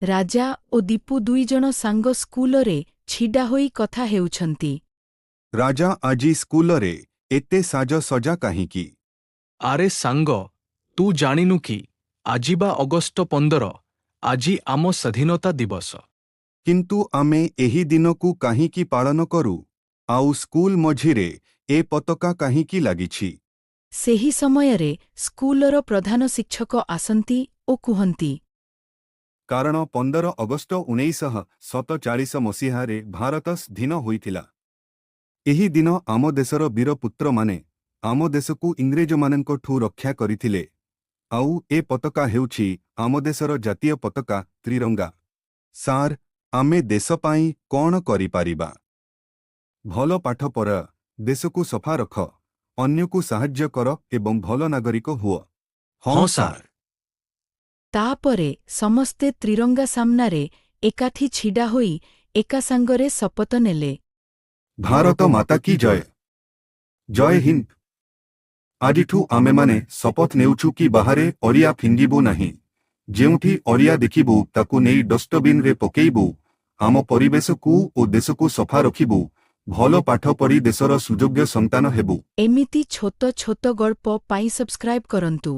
ରାଜା ଓ ଦୀପୁ ଦୁଇଜଣ ସାଙ୍ଗ ସ୍କୁଲରେ ଛିଡ଼ା ହୋଇ କଥା ହେଉଛନ୍ତି। ରାଜା, ଆଜି ସ୍କୁଲରେ ଏତେ ସାଜସଜା କାହିଁକି? ଆରେ ସାଙ୍ଗ, ତୁ ଜାଣିନୁ କି? ଆଜି ବା ଅଗଷ୍ଟ 15। ଆଜି ଆମ ସ୍ୱାଧୀନତା ଦିବସ। କିନ୍ତୁ ଆମେ ଏହି ଦିନକୁ କାହିଁକି ପାଳନ କରୁ? ଆଉ ସ୍କୁଲ ମଝିରେ ଏ ପତାକା କାହିଁକି ଲାଗିଛି? ସେହି ସମୟରେ ସ୍କୁଲର ପ୍ରଧାନ ଶିକ୍ଷକ ଆସନ୍ତି ଓ କୁହନ୍ତି, କାରଣ 15 ଅଗଷ୍ଟ 1947 ମସିହାରେ ଭାରତ ସ୍ୱାଧୀନ ହୋଇଥିଲା। ଏହି ଦିନ ଆମ ଦେଶର ବୀରପୁତ୍ରମାନେ ଆମ ଦେଶକୁ ଇଂରେଜମାନଙ୍କଠୁ ରକ୍ଷା କରିଥିଲେ। ଆଉ ଏ ପତାକା ହେଉଛି ଆମ ଦେଶର ଜାତୀୟ ପତାକା, ତ୍ରିରଙ୍ଗା। ସାର୍, ଆମେ ଦେଶ ପାଇଁ କଣ କରିପାରିବା? ଭଲ ପାଠ ପଢ଼, ଦେଶକୁ ସଫା ରଖ, ଅନ୍ୟକୁ ସାହାଯ୍ୟ କର ଏବଂ ଭଲ ନାଗରିକ ହୁଅ। ହଁ ହଁ, ସାର୍। ତାପରେ ସମସ୍ତେ ତ୍ରିରଙ୍ଗା ସାମ୍ନାରେ ଏକାଠି ଛିଡ଼ା ହୋଇ ଏକା ସାଙ୍ଗରେ ଶପଥ ନେଲେ। ଭାରତ ମାତା କି ଜୟ! ଜୟ ହିନ୍ଦ! ଆଜିଠୁ ଆମେମାନେ ଶପଥ ନେଉଛୁ କି ବାହାରେ ଅଳିଆ ଫିଙ୍ଗିବୁ ନାହିଁ। ଯେଉଁଠି ଅଳିଆ ଦେଖିବୁ, ତାକୁ ନେଇ ଡଷ୍ଟବିନରେ ପକେଇବୁ। ଆମ ପରିବେଶକୁ ଓ ଦେଶକୁ ସଫା ରଖିବୁ। ଭଲ ପାଠ ପଢ଼ି ଦେଶର ସୁଯୋଗ୍ୟ ସନ୍ତାନ ହେବୁ। ଏମିତି ଛୋଟ ଛୋଟ ଗଳ୍ପ ପାଇଁ ସବସ୍କ୍ରାଇବ୍ କରନ୍ତୁ।